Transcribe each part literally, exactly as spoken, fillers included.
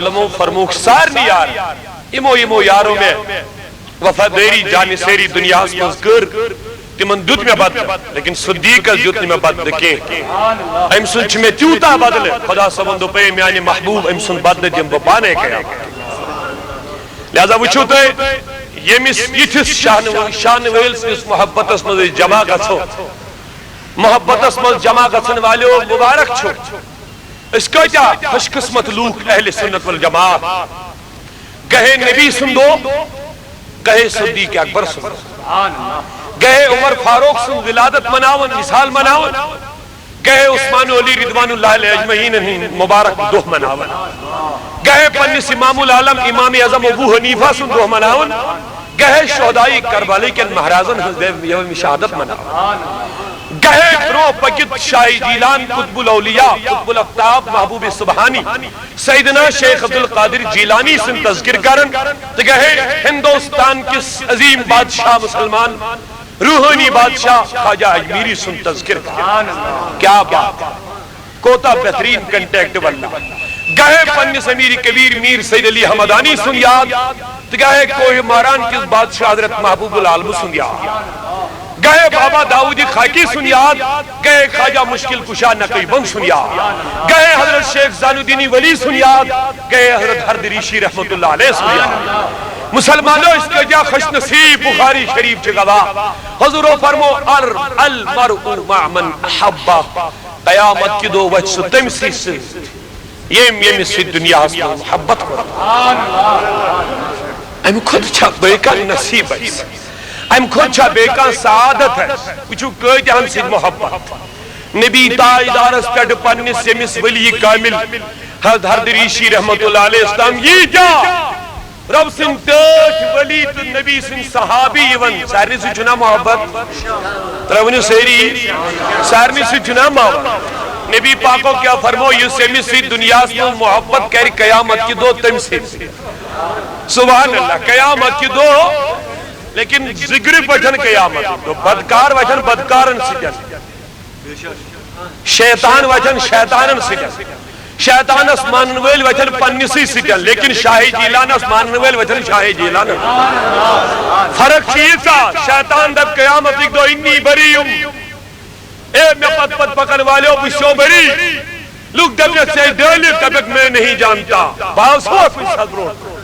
وسلمو فرموک سارنٕے یار، یِمو یِمو یارو مےٚ وفادٲری جانہِ سٲری دُنیاہَس منٛز کٔر، تِمن دیُت مےٚ بدلہٕ، لیکن صدیقس دیُت نہٕ مےٚ بدلہٕ کینٛہہ۔ أمۍ سُنٛد چھُ مےٚ تیوٗتاہ بدلہٕ، خدا صٲبن دوٚپ، "اے میانہِ محبوب، أمۍ سُنٛد بدلہٕ دِمہٕ بہٕ پانے قیامت۔" لہذا وٕچھِو تُہۍ، ییٚمِس یِتھِس شانہٕ شانہٕ وٲلۍ سٕنٛدِس محبتس منٛز أسۍ جمع گژھو، محبتس منٛز جمع گژھن والیو مبارک چھُ۔ أسۍ کۭتیٛاہ خوش قسمت لوٗکھ اہل سنت والجماعت۔ گہے نبی سُنٛد دۄہ، گہے صدیق اکبر سُنٛد دۄہ، گہے عمر فاروق سُنٛد ولادت مناون، مثال مناون، گہے عثمان و علی رضوان اللہ علیہ اجمعین ہُنٛد مبارک دۄہ مناون، گہے پننِس امام العالم امام اعظم ابو حنیفہ سُنٛد دۄہ مناون، گہے شہدائی کربلہ کٮ۪ن مہرازن ہٕنٛز یوم شہادت مناون۔ گہے برونٛہہ پٔکِتھ شاہ جیلان قطب الاولیاء، قطب الاقطاب، محبوب سبحانی، سیدنا شیخ عبد القادر جیلانی سُنٛد تذکر کرن، تہٕ گہے ہندوستان کِس عظیم بادشاہ مسلمان، روحانی بادشاہ خواجہ اجمیری سُنٛد تذکر کرن۔ کیا بات ہے! کوتاہ بہترین کنٹیکٹ واللہ۔ گہے پننِس امیر کبیر میر سید علی حمدانی سُنٛد یاد، تہٕ گہے کوہ ماران کِس بادشاہ حضرت محبوب العالم سُنٛد یاد۔ گہے بابا داؤد خاکی سُنٛد یاد، گہے خواجہ مشکل کشا نقی بند سُنٛد یاد۔ گہے حضرت شیخ زین الدین ولی سُنٛد یاد، گہے حضرت ہردریشی رحمت اللہ علیہ سُنٛد یاد۔ مسلمانو، أسۍ کۭتیٛاہ خوش نصیب، بخاری شریف چھِ گواہ۔ حضورو فرمو، "ال-، المرء مع من احبہ"، قیامت کہِ دۄہ وۄتھِ سُہ تٔمۍ سٕے سۭتۍ، ییٚمۍ ییٚمِس سۭتۍ دُنیاہَس منٛز محبت کوٚر۔ اَمہِ کھۄتہٕ چھا بیٚیہِ کانٛہہ نصیٖب اَسہِ؟ اَمہِ کھۄتہٕ چھا بیٚیہِ کانٛہہ سعادت اَسہِ؟ وٕچھِو کۭتیٛاہَن سۭتۍ محبت۔ نبی تاجدارَس پٮ۪ٹھ پنٛنِس ییٚمِس ولی کامل حضرت ہردریشی رحمت اللہ علیہ السلام ییٖتیٛاہ رۄب سٕنٛدۍ ٹٲٹھۍ ولی تہٕ نبی سٕنٛدۍ صحابی یِوان، سارنٕے سۭتۍ چھُنا محبت؟ ترٛےٚ ؤنِو سٲری، سارنٕے سۭتۍ چھُنا محبت؟ نبی پاکو کیٛاہ فرمو، یُس ییٚمِس سۭتۍ دُنیاہَس منٛز محبت کرِ، قیامت کہِ دۄہ تٔمۍ سۭتۍ۔ سبحان اللہ، قیامت کہِ دۄہ۔ لیکن ذِکرِ پٮ۪ٹھ قیامت دۄہ، بدکار وۄتھن بدکارن سۭتۍ۔ شیطان وۄتھن شیطانن سۭتۍ۔ شیطانس مانن وٲلۍ وۄتھن پننسٕے سۭتۍ، لیکن شاہ جیلانس مانن وٲلۍ وۄتھن شاہ جیلانن۔ فرق چھِ ییٖژاہ، شیطان دپہِ قیامتٕکۍ دۄہ، "انی بری"۔ اے مےٚ پتہٕ پتہٕ پکن والیو، بہٕ چھُسو بری۔ لُکھ دپٮ۪کھ، "ژےٚ ڈٲلِتھ"، دپٮ۪کھ، "میں نہیں جانتا"۔ بہٕ آسوا کُنہِ ساتہٕ برونٛٹھ؟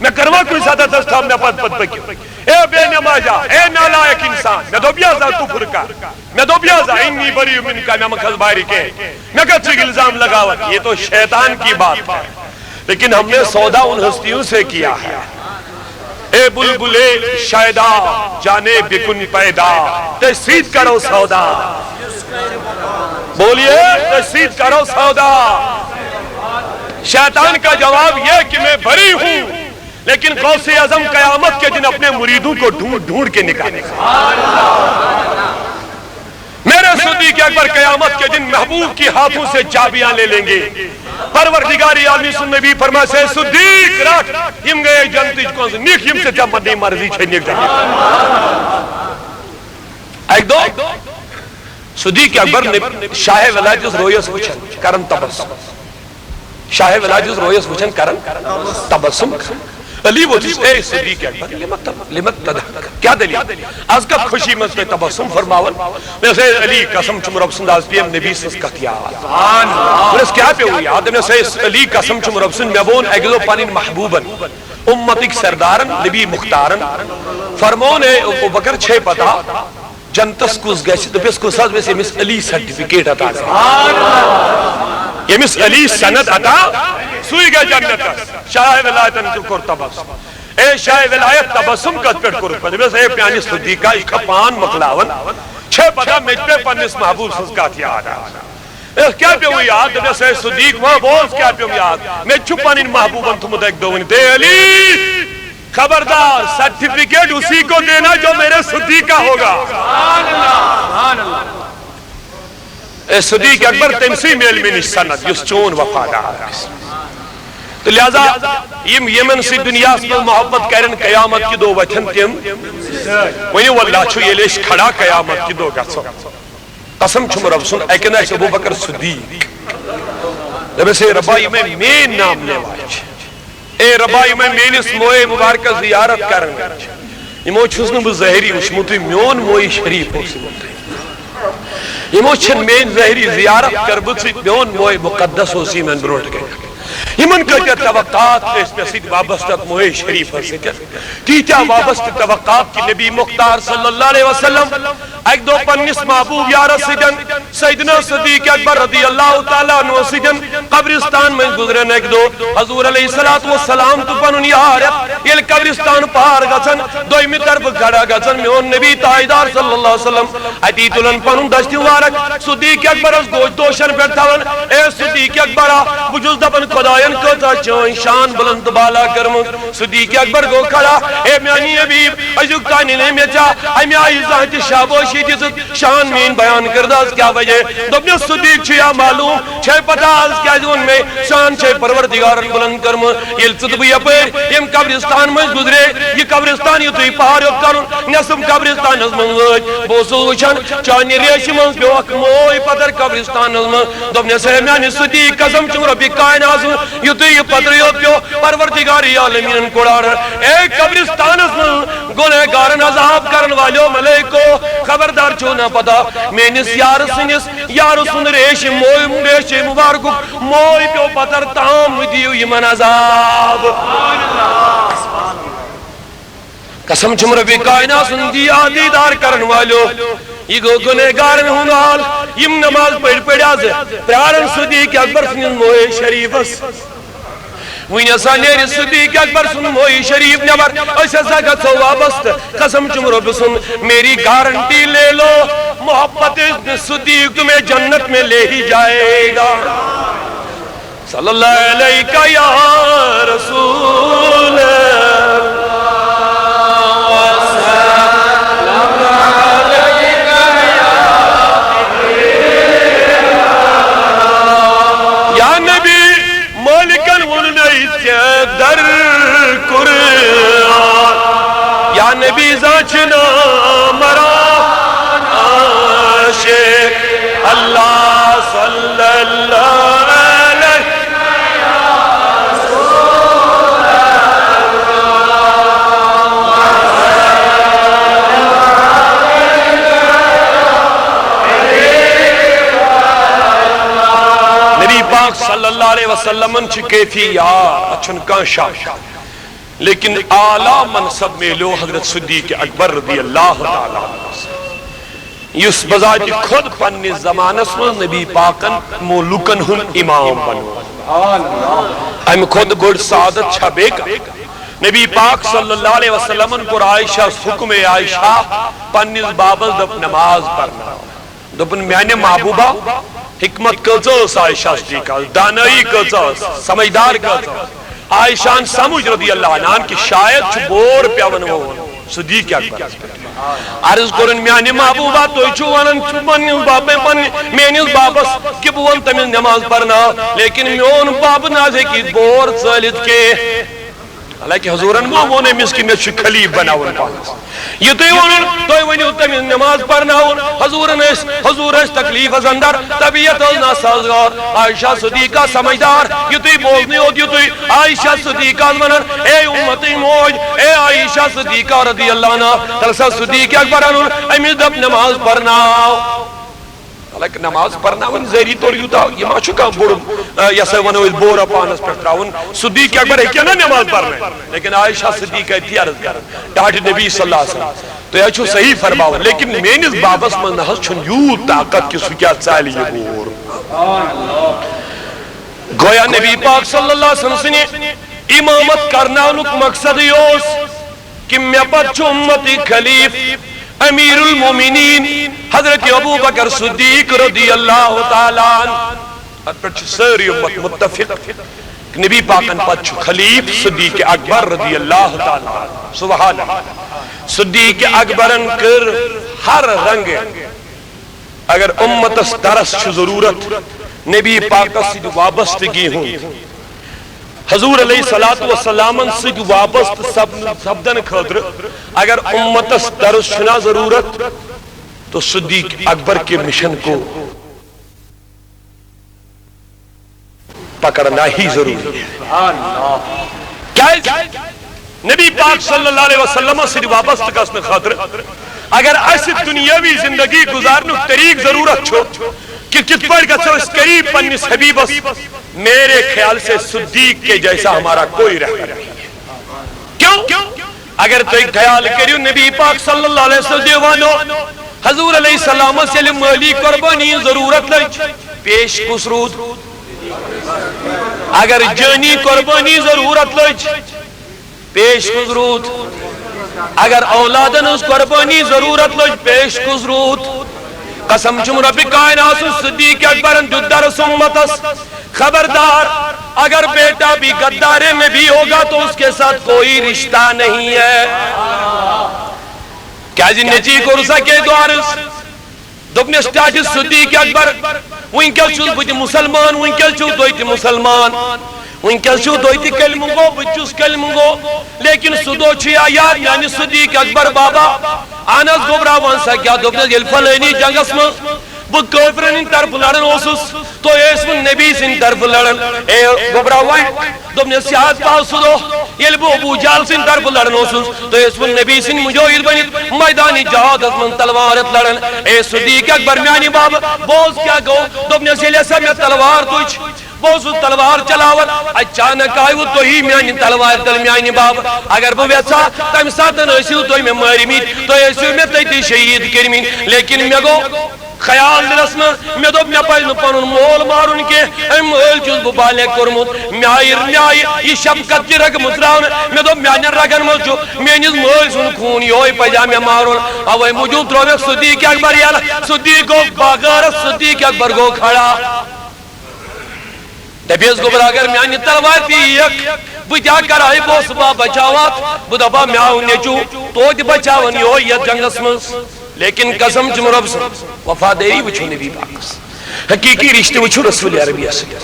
مےٚ کٔروا کُنہِ ساتہٕ دستخط مےٚ پتہٕ پتہٕ پٔکِو؟ اے بے نمازا، اے نالائق انسان، مےٚ دوٚپ یہِ ہسا کُفر کر۔ مےٚ دوٚپ یہِ ہسا انی بری منکا، مےٚ مہ کھس بارِ کینٛہہ۔ مےٚ کتھ چھُ الزام لگاوان؟ یہ تو شیطان کی بات ہے۔ لیکن ہم نے سودا ان ہستیوں سے کیا ہے۔ اے بلبلے شیدا، جانے بکن پیدا، تیٚتھۍ سۭتۍ کرو سودا۔ بولیے، تیٚتھۍ سۭتۍ کرو سودا۔ شیطان کا جواب یہ کہ میں بری ہوں، لیکن غوث اعظم قیامت کے دن اپنے مریدوں کو ڈھونڈ ڈھونڈ کے نکالے۔ میرے صدیق اکبر قیامت کے دن محبوب کے ہاتھوں سے چابیاں لے لیں گے۔ پروردگار عالمی سُنٛد نبی فرماسے، "صدیق رٹھ، یِم گٔیے جنتٕچ کۄنٛز، نِکھ یِم ژےٚ ژےٚ پننی مرضی چھے، نِکھ جنت۔" اکہِ دۄہ صدیق اکبر نے شاہ ولایت یُس رویس وٕچھان کران تبسم۔ شاہ ولایت یُس رویس وٕچھان کران تبسم۔ علی ووتُس، "اے صدیق اکبر، لمک تب-، لمک تضحک؟ کیا دلیل؟ از کتھ خوشی منٛز تُہۍ تبسم فرماوان؟" مےٚ ووٚنُس، "اے علی، قسم چھُم رۄب سُنٛد، از پیٚیَم نبی سٕنٛز کتھ یاد۔" دوٚپنس، "کیٛاہ پیوٚو یاد؟" دوٚپنس، "اے علی، قسم چھُم رۄب سُنٛد، مےٚ ووٚن اکہِ دۄہ پنٕنۍ محبوبن، امتٕکۍ سردارن، نبی مختارن، فرمووُن، اے ابو بکر، چھے پتہ جنتس کُس گژھِ؟" دوٚپُس، "کُس حظ؟" دوٚپُس، "ییٚمِس علی سرٹیفکیٹ عطا گژھِ، ییٚمِس علی سند عطا، سُے گژھِ جنتس۔" شاہ ولایتن تہِ کوٚر تبسم۔ اے شاہ ولایت، تبسم کتھ پٮ۪ٹھ کوٚرُتھ؟ دوٚپمس، "اے میانہِ صدیقہ، یہِ چھا پان مۄکلاوان؟ چھے پتہ مےٚ تہِ پیٚیہِ پننِس محبوب سٕنٛز کتھ یاد آز۔" "اے، کیٛاہ پیوٚو یاد؟" دوٚپمس، "اے صدیق، وۄنۍ بوز کیٛاہ پیوٚم یاد۔ مےٚ تہِ چھُ پنٕنۍ محبوبن تھوٚمُت اکہِ دۄہ ؤنِتھ، اے علی، خبردار، سرٹیفکیٹ اسی کو دینا جو میرے صدیق کا ہوگا۔" اے صدیق اکبر، تٔمۍ سٕے میلہِ مےٚ نِش سند، یُس چون وفادار آسہِ۔ تہٕ لہذا یِم یِمن سۭتۍ دُنیاہس منٛز محبت کرن، قیامت کہِ دۄہ وۄتھن تِم۔ ؤنِو، واللہ چھُ، ییٚلہِ أسۍ کھڑا قیامت کہِ دۄہ گژھو، قسم چھُم رۄب سُنٛد، اَکہِ نہٕ آسہِ ابو بکر صدیق۔ دوٚپمَس، "ہے رۄبا، یِمے میٲنۍ نام نِوان چھِ۔" اے ربا، یِمے میٲنِس موئے مبارکس زیارت کرن وٲلۍ چھِ، یِمو چھُس نہٕ بہٕ ظٲہری وٕچھمُتٕے، میون موئے شریف اوس یِمن تام۔ یِمو چھِنہٕ میٲنۍ ظٲہری زیارت کٔرمٕژٕے، میون موئے مقدس اوس یِمن برونٛٹھ کنہِ۔ یِمن کۭتیاہ توقعات ٲسۍ مےٚ سۭتۍ وابستہٕ، اتھ موئے شریفس سۭتۍ۔ تیٖتیٛاہ وابستہٕ توقعات کہِ نبی مختار صلی اللہ علیہ وسلم اکہِ دۄہ پننِس محبوب یارس سۭتۍ، سیدنا صدیق اکبر رضی اللہ تعالیٰ عنہ سۭتۍ قبرستان منٛز گزرن اکہِ دۄہ۔ حضور علیہ الصلوۃ والسلام تہٕ پنُن یار ییٚلہِ قبرستان پار گژھن، دوٚیمہِ طرفہٕ کھڑا گژھن، میون نبی تاجدار صلی اللہ علیہ وسلم اتی تُلن پنُن دستہِ مبارک۔ صدیق اکبرس گوش دوشن پٮ۪ٹھ تھاوان، اے صدیق اکبرا، بہٕ چھُس دپان خداین کۭژاہ چٲنۍ شان بلند تہٕ بالا کٔرمٕژ۔ صدیق اکبر گوٚو کھڑا، اے میانی حبیب، أزیُک تانۍ نے مےٚ ژےٚ امہِ آیہِ زانٛہہ تہِ شابٲشی دِژٕتھ، شان میٲنۍ بیان کٔرِتھ، از کیٛاہ وجہ؟ دوٚپنس، صدیق، چھُ یا معلوم، چھے پتہ از کیٛازِ ووٚن مےٚ، شان چھے پروردگارن بلند کٔرمٕژ؟ ییٚلہِ ژٕ تہٕ بہٕ یپٲرۍ ییٚمہِ قبرستان منٛز گُزرے، یہِ قبرستان یُتھُے پہاڑ ہیوٚت کرُن، نٮ۪صٕف قبرستانس منٛز وٲتۍ، بہٕ اوسُس وٕچھان، چانہِ ریشہِ منٛز پیوٚو اکھ موے پتھر قبرستانس منٛز۔ دوٚپنس، ہے میانہِ صدیق، قسم چھُم رۄبِ کائنات سُنٛد، یُتھُے یہِ پتھرٕے یوت پیوٚو، پروردگار عالمیٖنن کوٚڑ آرڈر، اے قبرستانس منٛز گۄنہگارن عذاب کرن والیو ملائکو، خبردار چھو نہ پتہ، میٲنِس یارٕ سٕنٛدِس، یارٕ سُنٛد ریشہِ موے، ریشہِ مبارکُک موے پیوٚو پتھر تام، مہٕ دِیِو یِمن عذاب۔ قسم چھُم رۄبِ کائنات سُنٛد، دی آ دیٖدار کرن والیو، یہِ گوٚو گۄنہگارن ہُنٛد حال۔ یِم نماز پٔرۍ پٔرۍ از پرارن صدیق اکبر سٕنٛدِس موے شریفس۔ وُنہِ ہسا نیرِ صدیق اکبر سُنٛد موے شریف نٮ۪بر، أسۍ ہسا گژھو وابستہٕ۔ قسم چھُم رۄبہِ سُنٛد، میری گارنٹی لے لو، محبت صدیق تمہیں جنت میں لے ہی جائے گا۔ صلی اللہ علیک یا رسول اللہ۔ یا نبی، مالکن ووٚن نَے ژےٚ در قرآن۔ یا نبی، زانٛہہ چھُنہ مران عاشق اللہ صلی اللہ علیہ۔ نبی پاک صلی اللہ علیہ وسلمن چھِ کیفی یار، اتھ چھُنہٕ کانٛہہ شک۔ لیکن اعلیٰ منصب میلیو حضرت صدیق اکبر رضی اللہ تعالیٰ عنہ، یُس بذات خود پننِس زمانس منٛز نبی پاکن مولوکن ہُنٛد امام بنو۔ امہِ کھۄتہٕ بٔڑ سعادت چھا بیٚیہِ کانٛہہ؟ نبی پاک صلی اللہ علیہ وسلمن کوٚر عائشہ حکم، اے عائشہ، پننِس بابس دوٚپ، نماز پرناو۔ دوٚپُن، میانہِ محبوبہ، حکمت کۭژاہ ٲس عائشہ صدیقہ، دانٲیی کۭژاہ ٲس، سمجھدار کۭژاہ ٲس۔ عائشہ ہن سمجھ رضی اللہ عنہا ہن کہ شاید چھُ بور پیوان وول صدیق اکبرس پٮ۪ٹھ۔ عرض کوٚرُن، میانہِ محبوبہ، تُہۍ چھِو ونان پننِس بابے، پننہِ، میٲنِس بابس کہ بہٕ ونہٕ تٔمِس نماز پرناو، لیکن میون باب نہ حظ ہیٚکہِ یہِ بور ژٲلِتھ کینٛہہ۔ حالانکہ حضورن ما ووٚن أمِس کہ مےٚ چھُ خلیف بناوُن پانس۔ یہِ تُہۍ ووٚنُن، تُہۍ ؤنِو تٔمِس نماز پرناوُن۔ حضورن ٲسۍ، حضور ٲسۍ تکلیفس اندر، طبیعت ٲس ناسازگار۔ عائشہ صدیقہ سمجھدار، یُتُے بوزنٕے یوت یُتُے عائشہ صدیقہ ونان، اے امتٕے موج، اے عائشہ صدیقہ رضی اللہ عنہا، تلہٕ سا صدیق اکبر انُن، أمِس دپ نماز پرناو۔ حالانکہ نماز پرناوٕنۍ ذٲتی طور یوٗتاہ، یہِ ما چھُ کانٛہہ بوٚڑ، آ، یہِ ہسا ونو أسۍ بورہ پانس پٮ۪ٹھ ترٛاوُن؟ صدیق اکبر ہیٚکہِ نہ نماز پرنٲوِتھ، لیکن عائشہ صدیقہ ہیٚکہِ عرض کران، ٹاٹھہِ نبی صلی اللہ علیہ وسلم، تُہۍ حظ چھِو صحیح فرماوان، لیکن میٲنِس بابس منٛز نہ حظ چھُنہٕ یوٗت طاقت کہِ سُہ کیٛاہ ژالہِ یہِ بور۔ گویا نبی پاک صلی اللہ علیہ وسلم سٕنٛدِ امامت کرناونُک مقصدٕے اوس کہ مےٚ پتہٕ چھُ امتی خلیف امیر المومنین حضرت ابو بکر صدیق رضی اللہ تعالیٰ عنہ۔ اتھ پٮ۪ٹھ چھِ سٲری امت متفق۔ نبی پاکن پتہٕ چھُ خلیف صدیق اکبر رضی اللہ تعالیٰ عنہ۔ سبحان اللہ۔ صدیق اکبرن کٔر ہر رنگہٕ، اگر امتس درس چھُ ضرورت، نبی پاکس سۭتۍ وابستگی ہُنٛد، حضور علیہ الصلوۃ والسلامن سۭتۍ وابستہٕ سپد-، سپدن خٲطرٕ اگر امتس درس چھُنہ ضرورت، تو صدیق اکبر کے مشن کو پکڑنا ہی ضروری ہے۔ کیازِ؟ نبی پاک صلی اللہ علیہ وسلم سۭتۍ وابستہٕ گژھنہٕ خٲطرٕ اگر اسہِ دنیاوی زندگی گزارنُک طریقہٕ ضرورت چھُ، کہِ کِتھ پٲٹھۍ گژھو أسۍ قریب پننِس حبیبس، میرے خیال سے صدیق کے جیسا ہمارا کوئی رہبر نہیں ہے۔ کیوں؟ اگر تُہۍ خیال کٔرِو، نبی پاک صلی اللہ علیہ وسلم دیوانو، حضور علیہ السلامس ییٚلہِ مٲلی قربٲنی ہٕنٛز ضروٗرت لٔج، پیش کُس روٗد؟ اگر جٲنی قربٲنی ضروٗرت لٔج، پیش کُس روٗد؟ اگر اولادن ہٕنٛز قربٲنی ضروٗرت لٔج، پیش کُس روٗد؟ قسم چھُم رۄبِ کائنات سُنٛد، صدیق اکبرن دیُت درس امتس، خبردار، اگر بیٹا بھی غدار نبی ہوگا تو اس کے ساتھ کوئی رشتہ نہیں ہے۔ کیازِ نیٚچی کوٚر سا کے دو عرض؟ دوٚپنس، ٹاٹھہِ صدیق اکبر، وٕنکیٚس چھُس بہٕ تہِ مُسلمان، وٕنکیٚس چھِو تُہۍ تہِ مُسلمان، وٕنکیٚس چھِو تُہۍ تہِ کلمہٕ گو، بہٕ تہِ چھُس کلمہٕ گو، لیکن سُہ دۄہ چھُ یا یاد میانہِ صدیق اکبر بابا۔ اہن حظ گوٚبرا، وَن سا کیٛاہ؟ دوٚپنس، ییٚلہِ فلٲنی جنگس منٛز بہٕ کٲفرن ہٕنٛدِ طرفہٕ لڑان اوسُس، تُہۍ ٲسوٕ نبی سٕنٛدِ طرفہٕ لڑان۔ اے گوٚبرا وۄنۍ، دوٚپنس، یاد پاو سُہ دۄہ ییٚلہِ بہٕ ابو جہل سٕنٛدِ طرفہٕ لڑان اوسُس، تُہۍ ٲسوٕ نبی سٕنٛدۍ مُجٲہِد بٔنِتھ میدانِ جہادس منٛز تلوار ہٮ۪تھ لڑان۔ اے صدیق اکبر میانہِ بابہٕ، بوز کیٛاہ گوٚو؟ دوٚپنس، ییٚلہِ ہسا مےٚ تلوار تُج، بہٕ اوسُس تلوار چلاوان، اچانک آیوٕ تُہی میانہِ تلوارِ تل میانہِ بابہٕ۔ اگر بہٕ یژھا، تمہِ ساتہٕ ٲسِو تُہۍ مےٚ مٲرمٕتۍ، تُہۍ ٲسِو مےٚ تٔتی شہیٖد کٔرمٕتۍ، لیکن مےٚ گوٚو خیال دِلس منٛز، مےٚ دوٚپ، مےٚ پزِ نہٕ پنُن مول مارُن کینٛہہ، أمۍ مٲلۍ چھُس بہٕ بالغ کوٚرمُت۔ مےٚ آیہِ، مےٚ آیہِ یہِ شفقت تہِ رگہٕ مٕژراونہٕ۔ مےٚ دوٚپ، میانٮ۪ن رگن منٛز چھُ میٲنِس مٲلۍ سُنٛد خوٗن، یِہوے پزِ ہا مےٚ مارُن۔ اوے موٗجوٗب ترٛووُکھ صدیق اکبر یلہٕ۔ صدیق گوٚو بغٲرت، صدیق اکبر گوٚو کھڑا۔ دپیس، گوٚبرا، اگر میانہِ تلوارِ تہِ ییٖکھ، بہٕ تہِ ہا کرٕ ہا، بہٕ اوسُس با بچاوان۔ بہٕ دپہٕ ہا، مےٚ آو نیٚچو توتہِ بچاوان یِہوے یتھ جنگس منٛز۔ لیکن قسم چھُم رۄب سٕنٛز، وفادٲری وٕچھِو نبی پاکس، حقیقی رشتہٕ وٕچھِو رسول عربی سۭتۍ۔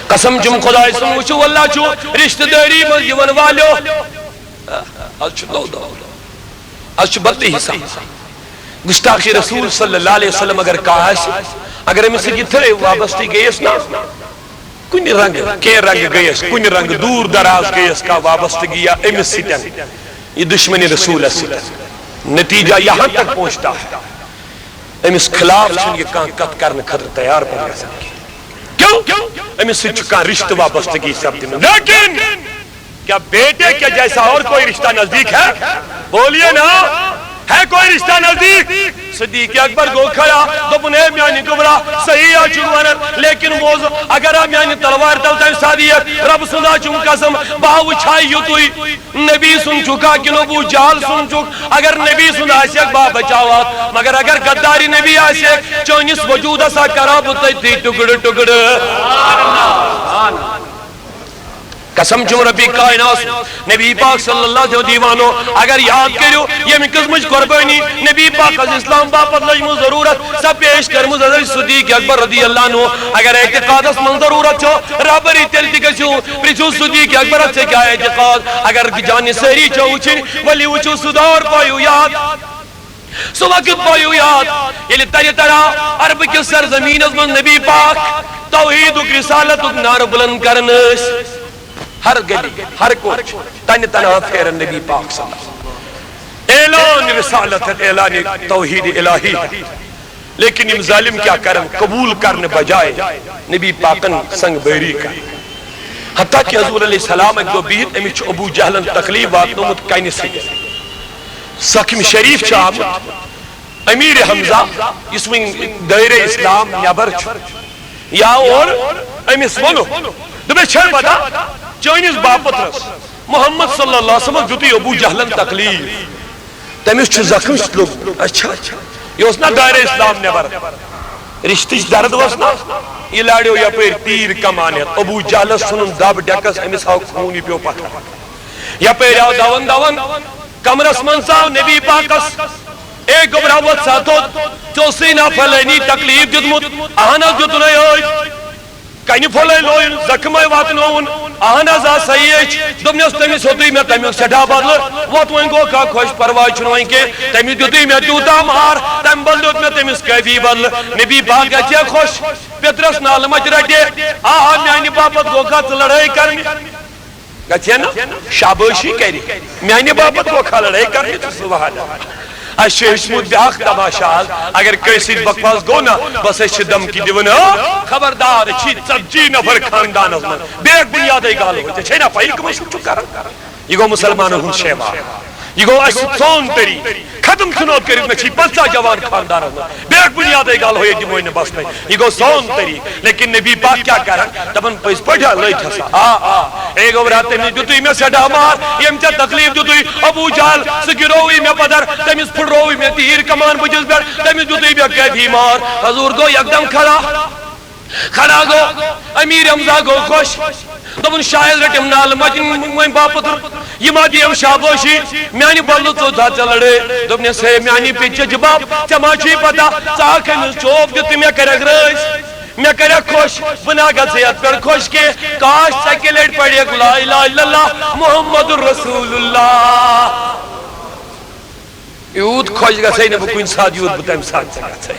قسم چھُم خداے سُنٛد، وٕچھِو، اللہ چھُ رشتہٕ دٲری منٛز یِوان والیو۔ از چھُ نوٚو دور، از چھُ بدلٕے حساب۔ گستاخِ رسول صلی اللہ علیہ وسلم اگر کانٛہہ آسہِ، اگر أمِس سۭتۍ یِتھٲے وابستہٕ گٔیَس نا، کُنہِ رنگہٕ، کینٛہہ رنگہٕ گٔیَس، کُنہِ رنگہٕ دوٗر دراز گٔیَس کانٛہہ وابستگی یا أمِس سۭتۍ، یہِ دشمنِ رسولس سۭتۍ، نتیجہ یہاں تک پہنچتا ہے، أمِس خلاف چھُنہٕ یہِ کانٛہہ کتھ کرنہٕ خٲطرٕ تیار پتہٕ گژھان کینٛہہ۔ کیوں؟ أمِس سۭتۍ چھُ کانٛہہ رشتہٕ وابستگی سپدمٕژ۔ لیکن کیا بیٹے کے جیسا اور کوئی رشتہ نزدیک ہے؟ بولیے نا، ہے کوئی رشتہ نزدیک؟ صدیق اکبر گوٚو کھڑا، دوٚپُن، اے میانہِ گوٚبرا، صحیح ہا چھُکھ ونان، لیکن بوز، اگر ہا میانہِ تلوارِ تل تمہِ ساتہٕ یِیَکھ، رۄب سُنٛد ہا چھُم قسم، بہٕ ہا وٕچھِ ہا یُتُے۔ نبی سُنٛد چھُکھا کِنہٕ ابو جہل سُنٛد چھُکھ؟ اگر نبی سُنٛد آسہِ ہا، بہٕ ہا بچاوہتھ، مگر اگر غدارِ نبی آسہِ ہا، چٲنِس وجوٗدس ہا کرٕ ہا بہٕ تٔتی ٹُکڑٕ ٹُکڑٕ۔ قسم چھُم ربِ کائنات، نبی پاک صلی اللہ علیہ وسلم دیوانو، اگر یاد کٔرِو، ییٚمہِ قٕسمٕچ قربٲنی نبی پاکس اسلام باپتھ لٔجمٕژ ضروٗرت، سۄ پیش کٔرمٕژ حضرت صدیق اکبر رضی اللہ عنہ۔ اگر اعتقادس منٛز ضروٗرت چھو رہبری، تیٚلہِ تہِ گٔژھِو پرٛژھِو صدیق اکبرس، ژےٚ کیٛاہ اعتقاد؟ اگر جانہِ سٲری چھو وٕچھِنۍ، ؤلِو وٕچھِو سُہ دور پٲیِو یاد۔ سُہ وقت پٲیِو یاد، ییٚلہِ تَرِ تَرا عربہٕ کِس سرزمیٖنَس منٛز نبی پاک توحیٖدُک، رسالتُک نعرٕ بُلنٛد کران ٲسۍ۔ ہر گلی، ہر کوچہٕ، تَنہِ تَنہا پھیرن نبی پاک صلی اللہ علیہ وسلم۔ اعلان رسالت ہے، اعلان توحید الہی ہے۔ لیکن یِم ظٲلِم کیٛاہ کرن، قبوٗل کرنہٕ بجایہِ نبی پاکن سنگ بٲری کرن۔ حتیٰ کہ حضور علیہ السلام اَکہِ دۄہ بِہِتھ، أمِس چھُ ابو جہلن تکلیف واتنومُت کنہِ سۭتۍ۔ زخم شریف چھُ آمُت۔ امیر حمزہ، یُس وۄنۍ دٲیرہ اسلام نٮ۪بر چھُ، یا اور أمِس ووٚنُکھ، دوٚپُس، "چھے پتہ، چٲنِس باپترس محمد صلی اللہ علیہ وسلمس دیُتُے ابو جہلن تکلیف، تٔمِس چھُ زخم لوٚگمُت۔" اچھا، یہِ اوس نا دٲیرہ اسلام نٮ۪بر، رشتٕچ درد ٲس نا، یہِ لاریو یپٲرۍ تیٖر کمان ہٮ۪تھ، ابو جہلس ژھُنُن دب ڈیکس، أمِس آو خوٗن، یہِ پیوٚو پتھر۔ یپٲرۍ آو دون دون، کمرس منٛز ژاو نبی پاکس، "اے گوٚبرا، وۄتھ سا تھوٚد، ژےٚ اوسُے نا فلٲنی تکلیف دیُتمُت؟" "اہن حظ، دیُتُن ہے ٲدۍ۔ کنہِ پھوٚلے لویُن، زخمے واتنووُن؟" "اہن حظ، آ، صحیح ہے چھُ۔" دوٚپنس، "تٔمِس ہیوٚتُے مےٚ تمیُک سٮ۪ٹھاہ بدلہٕ، وۄتھ وۄنۍ گوٚو کانٛہہ خۄش، پرواے چھُنہٕ وۄنۍ کینٛہہ، تٔمِس دیُتُے مےٚ تیوٗتاہ مار، تمہِ بدلہٕ دیُت مےٚ تٔمِس کٲفی بدلہٕ۔" نبی پاک گژھِ ہے خۄش، پیٚترس نالہٕ مۄچھ رٹہِ، "آ، آ، میانہِ باپتھ گوٚو کانٛہہ ژٕ لڑٲے کرنہِ؟" اتھیہ نا شابٲشی کرِ۔ میانہِ باپتھ گوٚو کھلڑے کرنہِ تہٕ سبحان اللہ۔ اسہِ چھُ ہیوٚچھمُت بیاکھ تماشہ آز، اگر کٲنٛسہِ سۭتۍ بکواس گوٚو نا، بس أسۍ چھِ دھمکی دِوان، "ہو، خبردار، چھی ژتجی نفر خاندانس منٛز، بے بنیادٕے گالہٕ ہوے، ژےٚ چھے نا پَیی کٕمن سۭتۍ چھُکھ کران؟" یہِ گوٚو مُسلمانن ہُنٛد شیوار۔ یہِ گوٚو اَسہِ سون طریٖقہٕ۔ ختم ژھٕنو کٔرِتھ، مےٚ چھی پنٛژاہ جوان خاندانس منٛز۔ بیٚیہِ بُنیادٕے گل ہوے دِموے نہٕ بسنَے۔ یہِ گوٚو سون طریٖقہٕ۔ لیکن نبی پاک کیٛاہ کران؟ دپان پٔزۍ پٲٹھۍ ہا لٔگۍ ہسا۔ آ، آ۔ اے گوٚبرا، تٔمِس دیُتُے مےٚ سٮ۪ٹھاہ مار۔ ییٚمۍ ژےٚ تکلیٖف دیُتُے، ابو جہل، سُہ گِرووٕے مےٚ پدر۔ تٔمِس پھُٹرووٕے مےٚ تیٖر کمان بُتھِس پٮ۪ٹھ۔ تٔمِس دیُتُے مےٚ کٲفی مار۔ حضور گوٚو یکدم کھڑا۔ کھڑا گوٚو، امیر حمزہ گوٚو خۄش۔ دوٚپُن، "شاید رٔٹِم نالہٕ مۄچہِ وۄنۍ باپتھ، یہِ ما دِیم شابٲشی، میانہِ بدلہٕ ژوٚت ہا ژےٚ لڑٲے۔" دوٚپنس، "ہے میانہِ پیٚچہِ جباب، ژےٚ ما چھُے پتہ، ژٕ ہاکھ أمِس چوب دِتھ تہٕ مےٚ کرکھ رٲسۍ، مےٚ کرکھ خۄش، بہٕ نہ گژھٕ یتھ پٮ۪ٹھ خۄش کینٛہہ۔ کاش ژےٚ کہِ لٹہِ پرکھ لا الہ الا اللہ محمد رسول اللہ۔" یوٗت خۄش گژھے نہٕ بہٕ کُنہِ ساتہٕ، یوٗت بہٕ تَمہِ ساتہٕ ژےٚ گژھے۔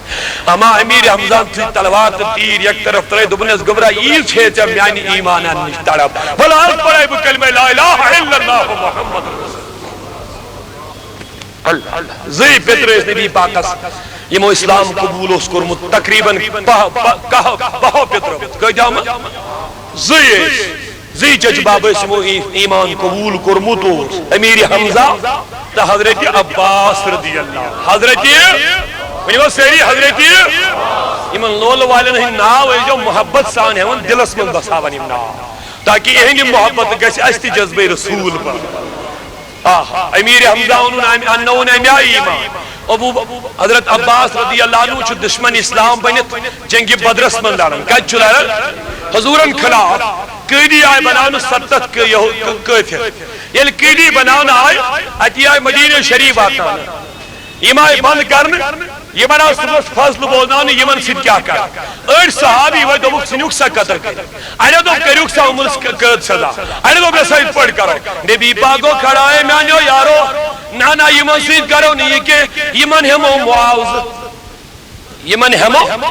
اما امیر حمزان تھُے تلوار تہٕ تیٖر یک طرف ترٲے، دوٚپُن، "گوٚبرا، ییٖژ چھے ژےٚ میانہِ ایٖمانن نِش تڑپ، وَلہٕ حظ پرے بہٕ کلمہ لا الہ الا اللہ محمد رسول اللہ۔" زٕے پیٚترٕ ٲسۍ نبی پاکس، یِمو اسلام قبول اوس کوٚرمُت، تقریباً پہ-، پہ-، کاہ-، بہو پیٚترو۔ کۭتیاہ یِمن؟ زٕے ٲسۍ۔ زٕے چچہِ بابہٕ ٲسۍ یِمو ای-، ایمان قبول کوٚرمُت اوس، امیر حمزہ تہٕ حضرت عباس رضی اللہ۔ حضرت، ؤنِو حظ سٲری، حضرت، یِمن لولہٕ والٮ۪ن ہٕنٛدۍ ناو ٲسۍزیو محبت سان ہٮ۪وان، دِلس منٛز بساوان یِم ناو، تاکہِ یِہنٛدِ محبت گژھِ اَسہِ تہِ جذبے رسول پٲٹھۍ۔ آ، امیر حمزہ اوٚنُن امہِ، اننووُن امہِ آیہِ ایمان۔ ابو حضرت عباس رضی اللہ عنہ چھُ دشمن اسلام بٔنِتھ جنگِ بدرس منٛز لڑان۔ کتہِ چھُ لڑان؟ حضورن خلاف۔ قٲدی آیہِ بناونہٕ ستتھ قٲ-، یہو-، قٲ-، کٲفر۔ ییٚلہِ قٲدی بناونہٕ آیہِ، اتی آیہِ مدینہ شریف واتناونہٕ۔ یِم آیہِ بند کرنہٕ، یِمن آو صبحس فضل بوزناونہٕ، یِمن سۭتۍ کیٛاہ کرٕ؟ أڑۍ صحابی وٲتۍ، دوٚپُکھ، "ژھٕنِوکھ سا قتل کٔرِتھ۔" اَڑیو دوٚپ، "کٔرِوکھ سا یِمن سۭتۍ قٲد سزا۔" اَڑیو دوٚپ، "یَسا یِتھ پٲٹھۍ کرو۔" نبی پاک گوٚو کھڑا، "اے میٛانیو یارو، نہ، نہ، یِمن سۭتۍ کرو نہٕ یہِ کینٛہہ، یِمن ہٮ۪مو معاوضہٕ، یِمن ہٮ۪مو،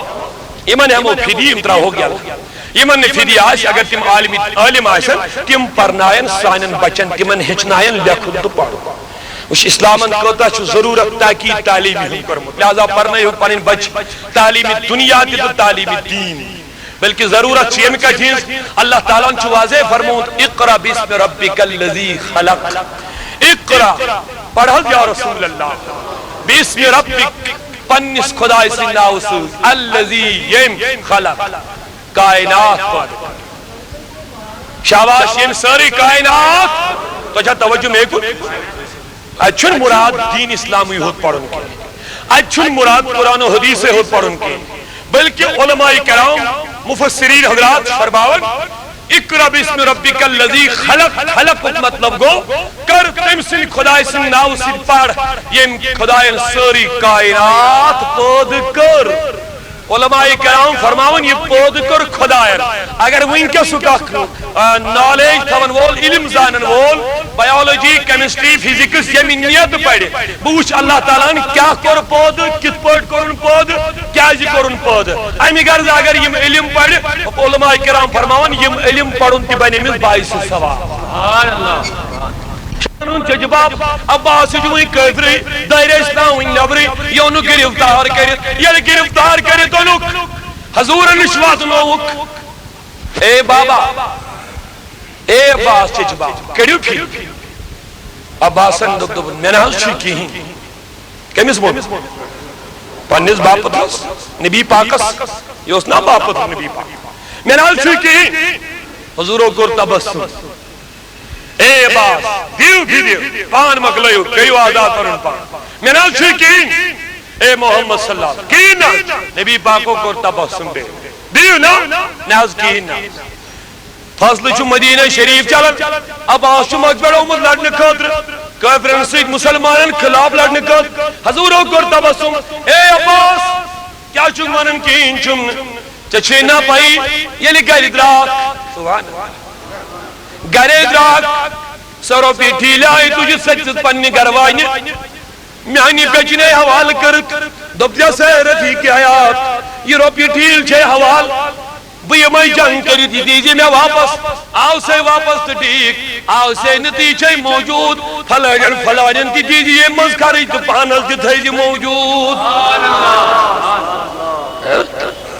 یِمن ہٮ۪مو فدی، یِم ترٛاوہوکھ یَلہٕ۔ یِمن نہٕ فدی آسہِ، اگر تِم عالمی، عٲلِم آسن، تِم پرناین سانٮ۪ن بچن، تِمن ہیٚچھناین لیکھُن تہٕ پرُن۔" وٕچھ، اسلامن کۭژاہ چھُ ضروٗرت تاکید تعلیٖمہِ ہُنٛد کوٚرمُت۔ لہذا پرنٲیِو پنٕنۍ بچہِ تعلیٖمِ دُنیا تہِ تہٕ تعلیٖمِ دیٖن۔ بلکہِ ضروٗرت چھِ ییٚمہِ کَتھِ ہِنٛز، اللہ تعالیٰ ہن چھُ واضح فرمومُت، "اقرا باسم ربک الذی خلق۔" اقرا، پَر حظ یا رسول اللہ، باسم ربک، پننِس خۄداے سٕنٛدِ ناوٕ سۭتۍ، الذی، ییٚمۍ، خلق، کائنات پٲدٕ کٔر۔ شاباش، ییٚمۍ سٲرٕے کائنات۔ تۄہہِ چھا توجہ مےٚ کُن؟ اتہِ چھُنہٕ مُراد دین اسلامٕے ہوت پرُن کینٛہہ، اتہِ چھُنہٕ مُراد قرآن و حدیثے ہوت پرُن کینٛہہ، بلکہِ علماء کرام، مفسرین حضرات فرماوان، "اقرا باسم ربک الذی خلق۔" خلقُک مطلب گوٚو، کر تٔمۍ سٕنٛدِ خدایہِ سٕنٛدِ ناوٕ سۭتۍ پَر، ییٚمۍ خدایَن سٲرٕے کائنات پٲدٕ کٔر۔ علماء کرام فرماوان، یہِ پٲدٕ کٔر خدایَن۔ اگر وٕنکیٚسُک اکھ، آ، نالیج تھاون وول، علم زانن وول، بایولوجی، کیمسٹری، فزکس، ییٚمہِ نیتہٕ پرِ، بہٕ وٕچھ اللہ تعالیٰ ہن کیٛاہ کوٚر پٲدٕ، کِتھ پٲٹھۍ کوٚرُن پٲدٕ، کیٛازِ کوٚرُن پٲدٕ۔ اَمہِ غرضہٕ اگر یِم علم پرِ، علماء کرام فرماوان، یِم علم پرُن تہِ بنہِ أمِس باعث ثواب۔ سبحان اللہ۔ شرن ہُنٛد چھُ جواب، عباس چھُ وٕنہِ کٲفرٕے، دٲرۍ ٲسۍ ترٛاوٕنۍ نٮ۪برٕے، یہِ اوٚنُکھ گرفتار کٔرِتھ۔ ییٚلہِ گرفتار کٔرِتھ اوٚنُکھ، حضوٗرن نِش واتنووُکھ۔ اے بابا، اے عباس چھُ جواب، کٔڑِو پھِرِ۔ عباسن دوٚپ، دوٚپُن، "مےٚ نہ حظ چھُ کِہیٖنۍ۔" کٔمِس ووٚن؟ پننِس باپتھ حظ، نبی پاکس۔ یہِ اوس نا باپتھ نبی پاک۔ "مےٚ نہ حظ چھُ کِہیٖنۍ۔" حضوٗرو کوٚر تبسم۔ اے عباس، دِیِو فدیہ، پان مۄکلٲیِو، کٔرِو آزاد پنُن پان۔ مےٚ نہ حظ چھُے کِہیٖنۍ۔ اے محمد صلی اللہ علیہ وسلم، کِہیٖنۍ نہ حظ۔ نبی پاکو کوٚر تبسم بیٚیہِ۔ دِیِو نا؟ نہ حظ، کِہیٖنۍ نہ حظ۔ فضلہٕ چھُ مدینہ شریف چلان، عباس چھُ مکہ پٮ۪ٹھ آمُت لڑنہٕ خٲطرٕ، کٲفرن سۭتۍ مسلمانن خلاف لڑنہٕ خٲطرٕ۔ حضوٗرو کوٚر تبسم، اے عباس، کیٛاہ چھُکھ ونان؟ کِہیٖنۍ چھُم نہٕ۔ ژےٚ چھے نا پَیی، ییٚلہِ گرِ درٛاکھ، سبحان اللہ، گرے درٛاکھ، سۄ رۄپیہِ ٹھیٖلہِ آیہِ تُجہِ سۭتۍ سۭتۍ پننہِ گرٕ واجنہِ۔ میانہِ بیٚچِنے حوالہٕ کٔرٕکھ۔ دوٚپُس، ہے رفیق حیات، یہِ رۄپیہِ ٹھیٖلۍ چھے حوالہٕ۔ بہٕ یِمے جنگ کٔرِتھ، یہِ دیٖزِ مےٚ واپس۔ آو سَے واپس تہٕ ٹھیٖک، آو سَے نہٕ تہٕ یہِ چھے موجود۔ فلٲنٮ۪ن فلٲنٮ۪ن تہِ دیٖزِ ییٚمہِ منٛز خرٕچ تہٕ پانس تہِ تھٲیزِ موجود۔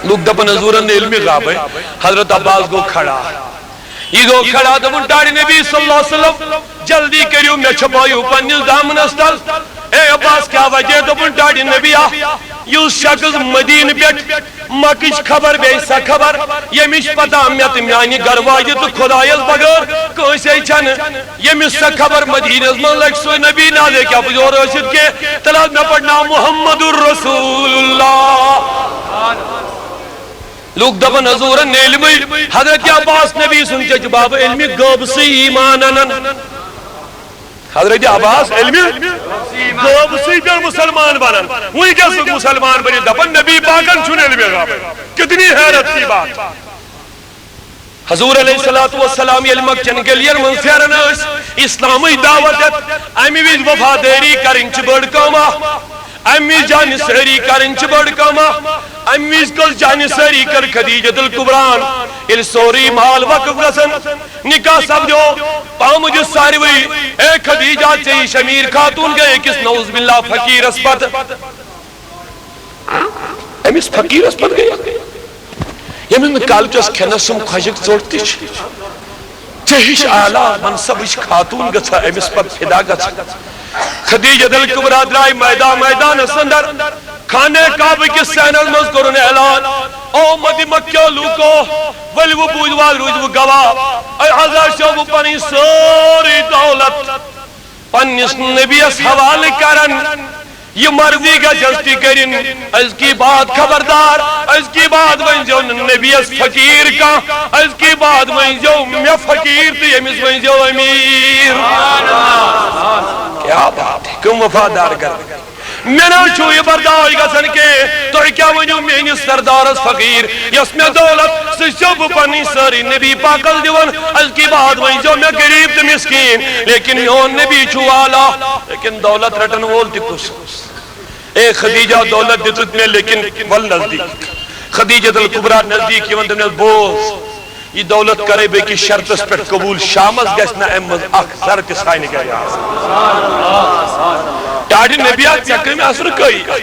لوٗکھ دپان، حضوٗرن نہٕ علمِ غیبے۔ حضرت عباس گوٚو کھڑا۔ یہِ گوٚو کھڑا، دوٚپُن، ٹاٹھۍ نبی صلی اللہ علیہ وسلم، جلدی کٔرِو، مےٚ چھپٲیِو پننِس دامنس تل۔ اے عباس، کیٛاہ وجہ؟ دوٚپُن، ٹاٹھۍ نبی، اکھ یُس شخص مدینہٕ پٮ۪ٹھ مکٕچ خبر، بیٚیہِ سۄ خبر، ییٚمِچ پتہ مےٚ تہٕ میانہِ گرٕ واجہِ تہٕ خدایس بغٲر کٲنٛسے چھنہٕ، ییٚمِس سۄ خبر مدینس منٛز لگہِ، سُے نبی نازے کیٛاہ بہٕ یور ٲسِتھ کینٛہہ، تیٚلہِ حظ مےٚ پٮ۪ٹھ ناو محمد رسول اللہ۔ لوٗکھ دپان، حضوٗرن علمٕے۔ حضرت عباس نبی سُنٛد چچہِ بابہٕ علمِ غٲبسٕے ایمان انان۔ حضرت عباس علمِ غٲبسٕے پٮ۪ٹھ مسلمان بنان۔ وۄنۍ کیٛاہ سُہ مسلمان بنہِ؟ دپان، نبی پاکن چھُنہٕ علمِ غٲبٕے۔ کتنی حیرت کی بات۔ حضور علیہ الصلوۃ والسلام ییٚلہِ مکہ چٮ۪ن گلیَن منٛز پھیران ٲسۍ، اسلامٕچ دعوت دِتھ، امہِ وِزِ وفادٲری کرٕنۍ چھِ بٔڑ کٲم اکھ۔ امہِ وِزِ جانہِ سٲری کرٕنۍ چھِ بٔڑ کٲم اکھ۔ امہِ وِزِ کٔر جانہِ سٲری کٔر خدیجۃ الکبریٰ ہن۔ ییٚلہِ سورُے مال وقف گژھان، نکاح سپدیو، پامہٕ دیُت ساروٕے، اے خدیجہ، ژےٚ یِش امیر خاتون گٔے أکِس نعوذ باللہ فقیرس پتہٕ۔ أمِس فقیرس پتہٕ گٔے، ییٚمِس نہٕ کالچس کھٮ۪نس سُم خۄشک ژوٚٹ تہِ چھِ۔ ژےٚ ہِش اعلیٰ منصبٕچ خاتون گژھا أمِس پتہٕ فدا گژھٕنۍ۔ خدیجہ الکبریٰ درٛاے میدان، میدانس اندر خانہ کعبہ کِس صحنس منٛز کوٚرُن اعلان، او مدِ مکہ کیو لوٗکو، ؤلِو بوٗزِو، از روٗزِو گواہ، اے، از آسیو بہٕ پنٕنۍ سٲرٕے دولت پننِس نبیَس حوالہٕ کران۔ یہِ مرضی گژھٮ۪س تہِ کٔرِن۔ أزکی بعد خبردار، أزکی بعد ؤنۍزیو نہٕ نبیَس فقیٖر کانٛہہ، أزکی بعد ؤنۍزیو مےٚ فقیٖر تہٕ ییٚمِس ؤنۍزیو أمیٖر۔ کیا بات ہے، کم وفادار گردن۔ مےٚ نہ چھُ یہِ برداشت گژھان کینٛہہ۔ تُہۍ کیٛاہ ؤنِو میٲنِس سردارس فقیٖر، یۄس مےٚ دولت، سُہ چھُسو بہٕ پننٕے سٲرٕے نبی پاکس دِوان۔ أزکی بعد ؤنۍزیو مےٚ غریٖب تہٕ مسکیٖن، لیکن میون نبی چھُ اعلیٰ۔ لیکن دولت رٹن وول تہِ کُس اوس؟ اے خدیجہ، دولت دِژٕتھ مےٚ، لیکن ول نزدیٖک۔ خدیجہ الکبریٰ نزدیٖک یِوان، دوٚپنس، بوز، یہِ دولت کرے بہٕ أکِس شرطس پٮ۪ٹھ قبوٗل، شامس گژھِ نہٕ امہِ منٛز اکھ ذرٕ تہِ سانہِ گرِ آسُن۔ ٹاٹھۍ نبیا، ژےٚ کٔمۍ اثر کٔے اتھ؟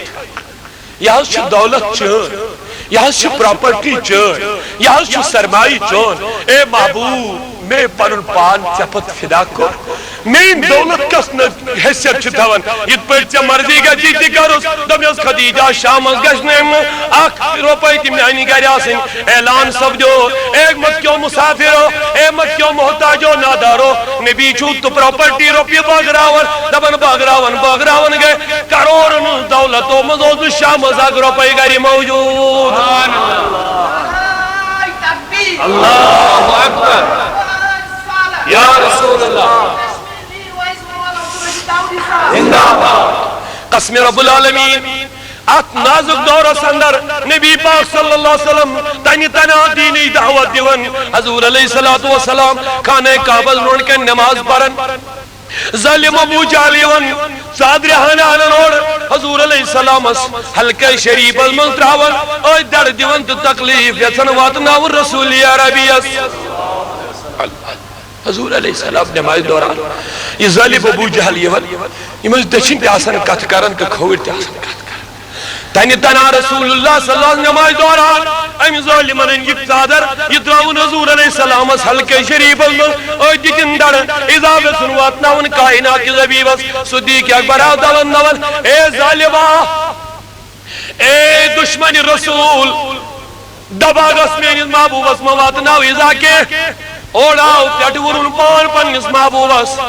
یہِ حظ چھُ دولت چٲنۍ، یہِ حظ چھِ پراپرٹی چٲنۍ، یہِ حظ چھُ سرمایہِ چون۔ اے محبوب، مےٚ پنُن پان ژےٚ پتہٕ فدا کوٚر۔ میٲنۍ دولت کس نہٕ حیثیت چھِ تھاوان؟ یِتھ پٲٹھۍ ژےٚ مرضی گژھی تہِ کرُس۔ دوٚپنس، خدیجہ، شامس گژھِ نہٕ أمۍ اکھ رۄپے تہِ میانہِ گرِ آسٕنۍ۔ اعلان سپدیو، اے مکہ کیو مسافرو، اے مکہ کیو محتاجو نادارو، نبی چھُو تہٕ پراپرٹی رۄپیہِ بٲگراوان، دپان، بٲگراوان بٲگراوان گٔے کرورن ہٕنٛز دولت، تِمو منٛز اوس نہٕ شامس اکھ رۄپے گرِ موجود۔ اللہ اکبر۔ یا رسول اللہ۔ زندہ باد۔ قسم رب العالمین، اتھ نازک دورس اندر نبی پاک صلی اللہ علیہ وسلم تنہِ تنہا دینٕچ دعوت دِوان، حضور علیہ الصلوۃ والسلام خانہ کعبس برونٛٹھ کنہِ نماز پران۔ ظٲلم ابو جہل یِوان، ژادرِ ہنا انان اورٕ، حضور علیہ السلامس حلقہ شریفس منٛز تراوان، أتھۍ دڑ دِوان تہٕ تکلیف یژھان واتناوُن رسول عربی یس۔ حضور علیہ السلام نمازِ دوران یہِ ظٲلم ابو جہل یِوان، یِم ٲسۍ دٔچھِنۍ تہِ آسان کتھٕ کران تہٕ کھووٕرۍ تہِ آسان کتھٕ کران۔ تنہِ تنہا رسول اللہ صلی اللہ علیہ وسلم نمازِ دوران أمۍ ظٲلمن أنۍ یہِ ژادر، یہِ ترٲوٕن حضور علیہ السلامس حلقہ شریفس منٛز، أتھۍ دِتِن دڑ، اِضافہٕ ژھُن واتناوُن کائنات کِس حبیبس۔ صدیق اکبر آو دون دون، اے ظٲلما، اے دشمن رسول، دباغس میٲنِس محبوبس مہ واتناو ایزا کینٛہہ۔ اورٕ آو پٮ۪ٹھٕ ووٚنُن پان پننِس محبوبس،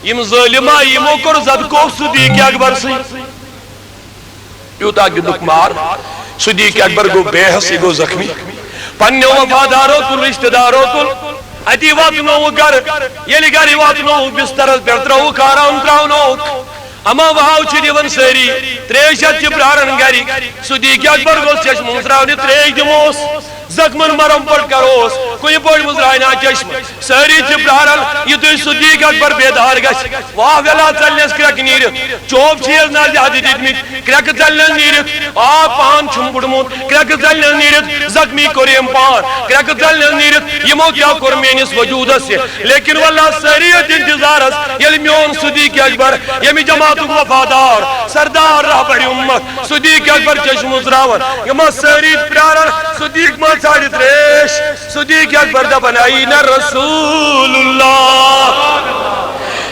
یِم ظٲلم آیہِ، یِمو کوٚر زدکوب صدیق اکبر سٕے۔ یوٗتاہ دیُتُکھ مار، صدیق اکبر گوٚو بے حس، یہِ گوٚو زخمی۔ پننیو وفادارو تُل، رشتہٕ دارو تُل، اتی واتنووُکھ گرٕ۔ ییٚلہِ گرٕ واتنووُکھ، بسترس پٮ۪ٹھ ترٲوُکھ، آرام تراونووُکھ۔ اما واو چھِ دِوان سٲری، تریش چٮ۪تھ چھِ پراران گرِکۍ۔ صدیق اکبر گوٚژھ چشمہٕ مُژراونہِ تریش دِموس، زخمن مرم پٹ کروس۔ کُنہِ پٲٹھۍ مُزراے نا چشمہٕ۔ سٲری چھِ پراران، یُتھُے صدیق اکبر بیدار گژھِ۔ واہ ویلا ژلنس کرٛٮ۪کہٕ نیٖرِتھ۔ چوب چھِ ییٚلہِ نہ زیادٕ دِتمٕتۍ، کرٛٮ۪کہٕ ژلنس نیٖرِتھ۔ آ، پان چھُم بُڈمُت، کرٛٮ۪کہٕ ژلنس نیٖرِتھ۔ زخمی کوٚر أمۍ پان، کرٛٮ۪کہٕ ژلنس نیٖرِتھ۔ یِمو کیٛاہ کوٚر میٲنِس وجوٗدس یہِ؟ لیکن واللہ سٲری أتھۍ انتظارس، ییٚلہِ میون صدیق اکبر، ییٚمہِ جماعتُک وفادار، سردار، رہبر امت، صدیق اکبر چشمہٕ مُزراوان، یِم ٲسۍ سٲری پراران، صدیق ما ژھانڈِ تریش، صدیق اکبر دپان، "این رسول اللہ،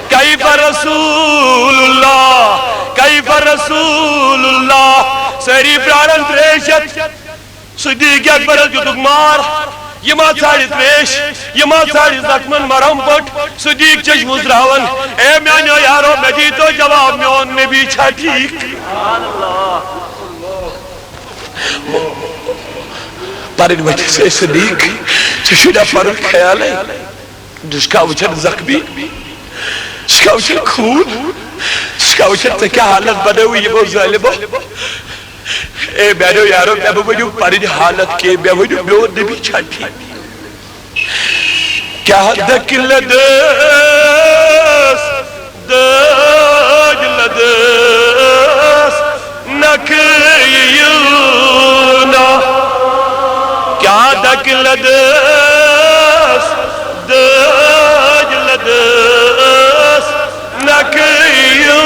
کیف رسول اللہ، کیف رسول اللہ؟" سٲری پراران تریش ہٮ۪تھ۔ صدیق اکبرس دیُتُکھ مار، یہِ ما ژھانڈِ تریش، یہِ ما ژھانڈِ زخمن مرہم پٔٹ۔ صدیق چشمہٕ مُزراوان، "اے میانیو یارو، مےٚ دیٖتو جواب، میون نبی چھا ٹھیٖک؟" پرٕنۍ وۄتھس، "اے صدیق، ژےٚ چھُے نا پنُن خیالے؟ ژٕ چھُکھا وٕچھان زخمی؟ ژٕ چھُکھا وٕچھان خوٗن؟ ژٕ چھُکھا وٕچھان ژےٚ کیٛاہ حالت بنٲوٕے یِمو ظٲلمو؟ اے میانیو یارو، مےٚ مہٕ ؤنِو پنٕنۍ حالت کینٛہہ، مےٚ ؤنِو میون نبی چھا ٹھیٖک؟" کیٛاہ دٔکۍ لٔدٕس، دٲدۍ لٔدٕس، نکھٕ یِیِو نا۔ کیٛاہ دٔکۍ لٔدٕس، دٲدۍ لٔدٕس، نکھٕ یِیِو۔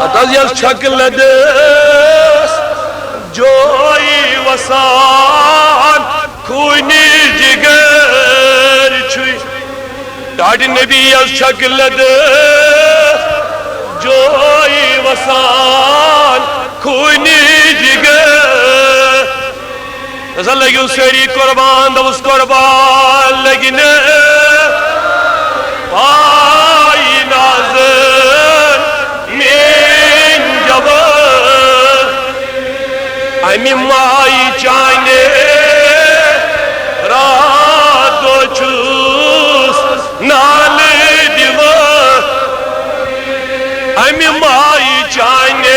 پتہٕ حظ یۄس چھۄکہٕ لٔدٕس، جویی وسان، خوٗنی جگر چھُے۔ ڈاڈِ نبی یس چھکھ لد جوئی وسان خوٗنی جگر۔ ہسا لٔگِو سٲری قربان، دوٚپُس قربان لٔگۍ نہٕ پاے نازن میٲنۍ جوان۔ امہِ مایہِ چانہِ راتھ دۄہ چھُس نالہٕ دِوان۔ امہِ مایہِ چانہِ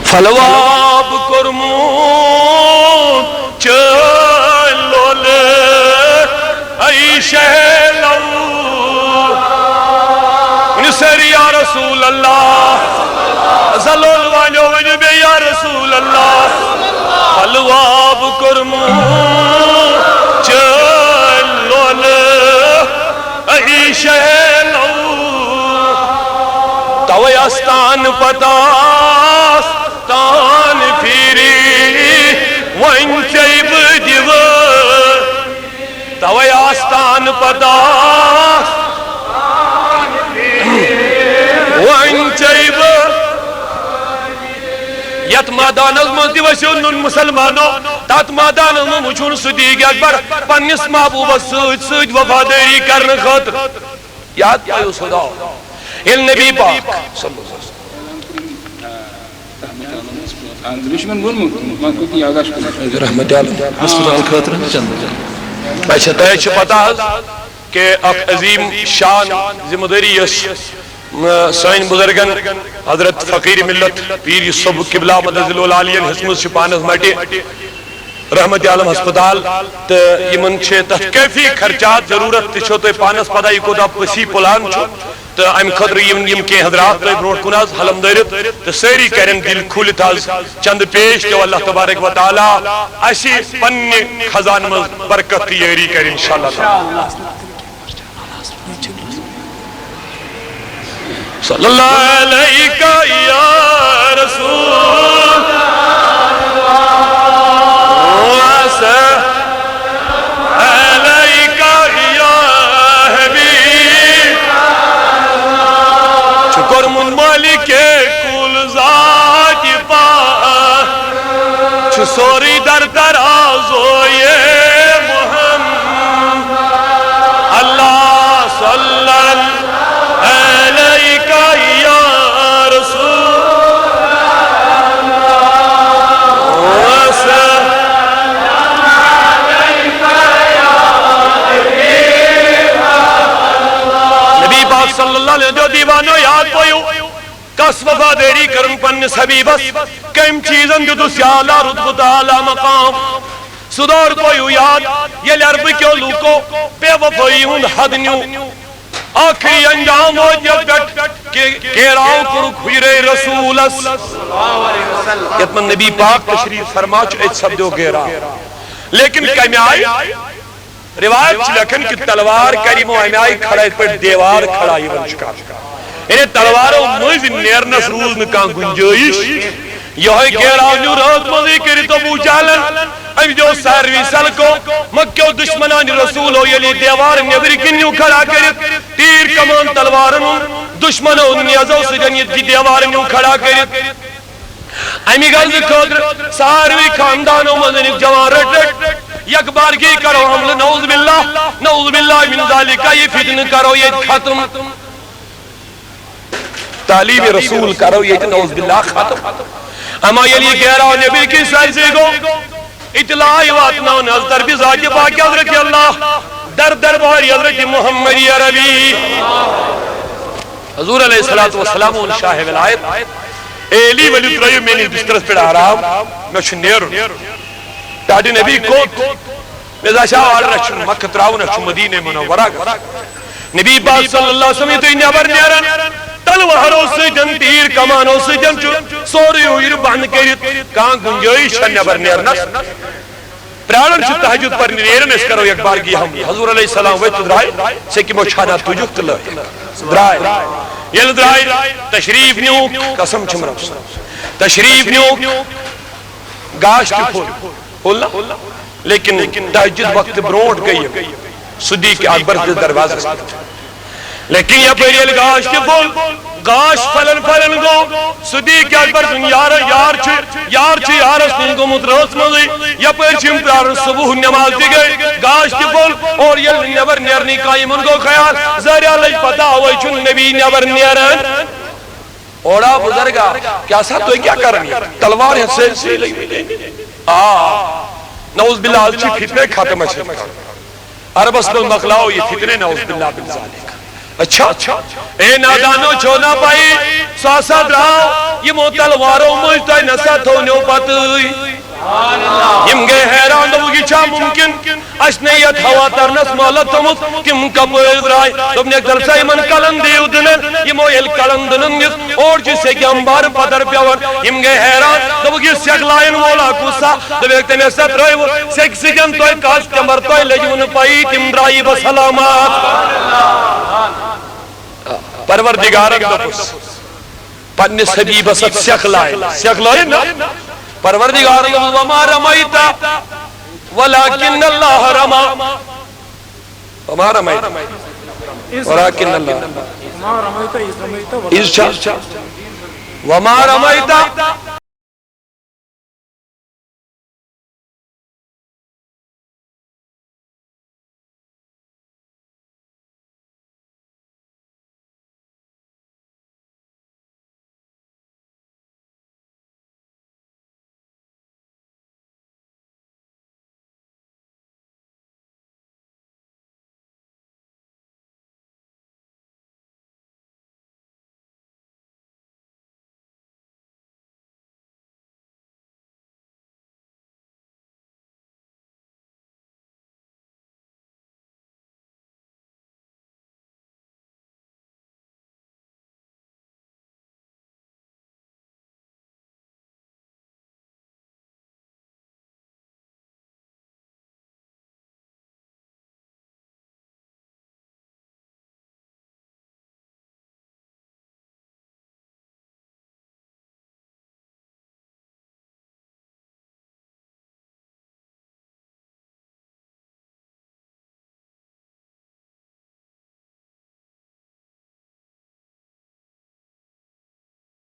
پھلواب کوٚرمُت چٲنۍ لولہٕ، اے شہلو۔ ؤنِو سٲری، یا رسول اللہ۔ زلول والٮ۪و ؤنِو بیٚیہِ، یا رسول اللہ۔ پھلواب کوٚرمُت چٲنۍ لولہٕ، اے شہلو۔ توے آستان پتہ آستان پھیری، وۄنۍ ژےٚ بہٕ دِوٕ۔ توے آستان پتہ آستان پھیری، وۄنۍ ژےٚ بہٕ۔ یتھ مٲدانس منٛز تہِ ؤسِو نُن مُسلمانو، تتھ مٲدانس منٛز وُچھُن صدیق اکبر پننِس محبوبس سۭتۍ سۭتۍ وفادٲری کرنہٕ خٲطرٕ۔ یاد تھٲیِو سُہ دۄہ، ییٚلہِ نبی پاک صلی اللہ علیہ وسلم۔ اہن، تٔمِس چھُ مےٚ ووٚنمُت، وۄنۍ کوٚر تٔمۍ یادداشت کوٚرمُت۔ رحمت عالم ہسپتال خٲطرٕ چندٕ۔ اچھا، تۄہہِ چھِ پتہ حظ کہ اکھ عظیم شان ذمہ دٲری یۄس، اہ، سٲنۍ بزرگن حضرت فقیر ملت پیر یوسف قبلہ مدظل العالی ین ہیٚژمٕژ چھِ پانس مٹہِ رحمت عالم ہسپتال، تہٕ یِمن چھِ تتھ کٲفی خرچات ضروٗرت، تہِ چھو تۄہہِ پانس پتہ یہِ کوٗتاہ پٔسی پلان چھُ۔ تہٕ امہِ خٲطرٕ یِم، یِم کینٛہہ حضرات تۄہہِ برونٛٹھ کُن حظ حلم دٲرِتھ تہٕ سٲری کرن دِل کھوٗلِتھ حظ چندٕ پیش، تہٕ اللہ تبارک و تعالیٰ اسہِ پننہِ خزانہٕ منٛز برکت تہٕ یٲری کرِ انشاءاللہ تعالیٰ۔ صلی اللہ علیک یا رسول، علیک یا حبیب۔ چھُ کوٚرمُت مالک کل ذات پاک، چھُ سورُے در ترازو یہ محمد۔ اللہ صلی اللہ علیک حبیبس کٔمۍ چیٖزن دیُتُس یا اللہ رتبہٕ تہٕ اعلیٰ مقام؟ سُہ دور پویو یاد، ییٚلہِ عربہٕ کیو لوٗکو بے وفٲیی ہُنٛد حد نیوٗ۔ ٲخری انجام ووت یتھ پٮ۪ٹھ کہ گیراو کوٚرُکھ حجرے رسولس، یتھ منٛز نبی پاک تشریف فرما چھُ، أتۍ سپدیو گیراو۔ لیکن کمہِ آیہِ؟ روایت چھِ لیکھان کہ تلوار کرِ یِمو امہِ آیہِ کھڑا، یِتھ پٲٹھۍ دیوار کھڑا یِوان چھُ کرنہٕ۔ یعنی تلوارو مٔنٛزۍ نیرنس روٗز نہٕ کانٛہہ گُنجٲیِش۔ یِہوٚے گیراو نیوٗ رٲژ منٛزٕے کٔرِتھ ابو جہلن۔ أمۍ دیو ساروی سلکو۔ مکیو دشمنان رسولو ییٚلہِ یہِ دیوار نیٚبرِ کِنۍ نیوٗ کھڑا کٔرِتھ، تیٖر کمان تلوارن ہُنٛد دشمنو نیزو سۭتۍ یہِ دیوار نیوٗ کھڑا کٔرِتھ۔ اَمہِ غرضہٕ خٲطرٕ ساروی خاندانو منٛز أنِکھ جوان رٔٹۍ رٔٹۍ۔ یکبارگی کرو حملہٕ، نعوذ باللہ، نعوذ باللہ من ذالک، یہِ فتنہٕ کرو ییٚتہِ ختم۔ تعلیمِ رسول کرو ییٚتہِ نعوذ باللہ ختم۔ اما ییٚلہِ یہِ گیراو نیٚبرۍ کِنۍ سٲرسٕے گوٚو، اطلاع واتناونہٕ از طرفِ ذاتِ پاکِ حضرت اللہ، در دربارِ حضرت محمد عربی۔ حضور علیہ الصلوۃ والسلام ووٚن شاہ ولایت، اے علی، ؤلِو ترٲیِو میٲنِس بسترس پٮ۪ٹھ آرام، مےٚ چھُ نیرُن۔ ٹاٹہِ نبی کوٚت؟ مےٚ زاسیو آرڈر، اَسہِ چھُنہٕ مکہ ترٛاوُن، اَسہِ چھُ مدیٖنہ منورہ گژھُن۔ نبی پاک صلی اللہ علیہ وسلم یُتھُے نٮ۪بر نیران، تلوارو سۭتۍ، تیٖر کمانو سۭتۍ چھُ سورُے حُجرٕ بنٛد کٔرِتھ، کانٛہہ گُنجٲیِش چھےٚ نٮ۪بر نیرنس۔ پرٛاران چھِ تہجد پرنہِ، نیرن أسۍ کرو یکبارگی حملہٕ۔ حضور علیہ السلام ؤتھۍ تہٕ درٛاے، سیٚکہِ منٛز چھانہ تُجُکھ تہٕ لٲگِکھ۔ درٛاے۔ ییٚلہِ درٛاے، تشریٖف نیوٗکھ، قسم چھُم رۄب سُنٛد، تشریٖف نیوٗکھ۔ گاش تہِ پھوٚل، پھوٚل نا؟ لیکن تہجد وقتہٕ برونٛٹھ گٔے یِم صدیق اکبر سٕنٛدِس دروازس پٮ۪ٹھ۔ لیکن یپٲرۍ ییٚلہِ گاش تہِ پھوٚل، گاش پھلن پھلن گوٚو، صدیق اکبر سُنٛد یار، یار چھُ، یار چھُ یارس نِش گوٚمُت رٲژ منٛزٕے۔ یپٲرۍ چھِ یِم پرٛاران صبح نٮ۪ماز تہِ گٔے، گاش تہِ پھوٚل، اور ییٚلہِ نٮ۪بر نیرنٕے کانٛہہ یِمن گوٚو خیال، ظٲہرا لٔج پتہ، اوے چھُنہٕ نبی نٮ۪بر نیران۔ اوڑا بزرگا، کیا سا تُہۍ کیٛاہ کران ییٚتہِ؟ تلوار ہٮ۪تھ سٲرسٕے لٔگۍ مٕتۍ۔ آ، نعوذ باللہ، از چھِ فتنہٕ ختم اَسہِ۔ عربس منٛز مۄکلاو یہِ فتنہٕ، نعوذ باللہ من ذالک۔ اچھا، اے نادانو، چھو نا پائی، سُہ ہسا درٛاو یِمو تلوارو مٔنٛزۍ، تۄہہِ نسا تھوونیو پتہٕے۔ یِم گٔے حیران، دوٚپُکھ، یہِ چھا مُمکِن؟ اَسہِ نے یَتھ ہوا ترنَس مۄہلت تھٲومٕژ، تِم کَپٲرۍ درٛاے؟ دوٚپنَکھ، دَپسا یِمَن کَلَن دِیِو دٕنَن۔ یِمو ییٚلہِ کَلَن دٕنَن دِژ، اورٕ چھِ سیٚکہِ اَمبارٕ پَتھر پٮ۪وان۔ یِم گٔے حیران، دوٚپُکھ، یہِ سیٚکھ لایَن وولا کُس سا؟ دوٚپُکھ، تٔمۍ ہسا ترٛٲیوٕ سیٚکہِ سۭتۍ تۄہہِ کَس تِمبر، تۄہہِ لٔجوٕ نہٕ پَیی، تِم درٛایی بَس سلامت۔ پروردگارَن دوٚپُس، پننِس حبیبس اتھ سیکھ لایہِ، سیکھ لایہِ نا؟ پروردگار، وما رمیت ولکن اللہ رمی۔ وما رمیت ولکن اللہ۔ از چھا؟ وما رمیت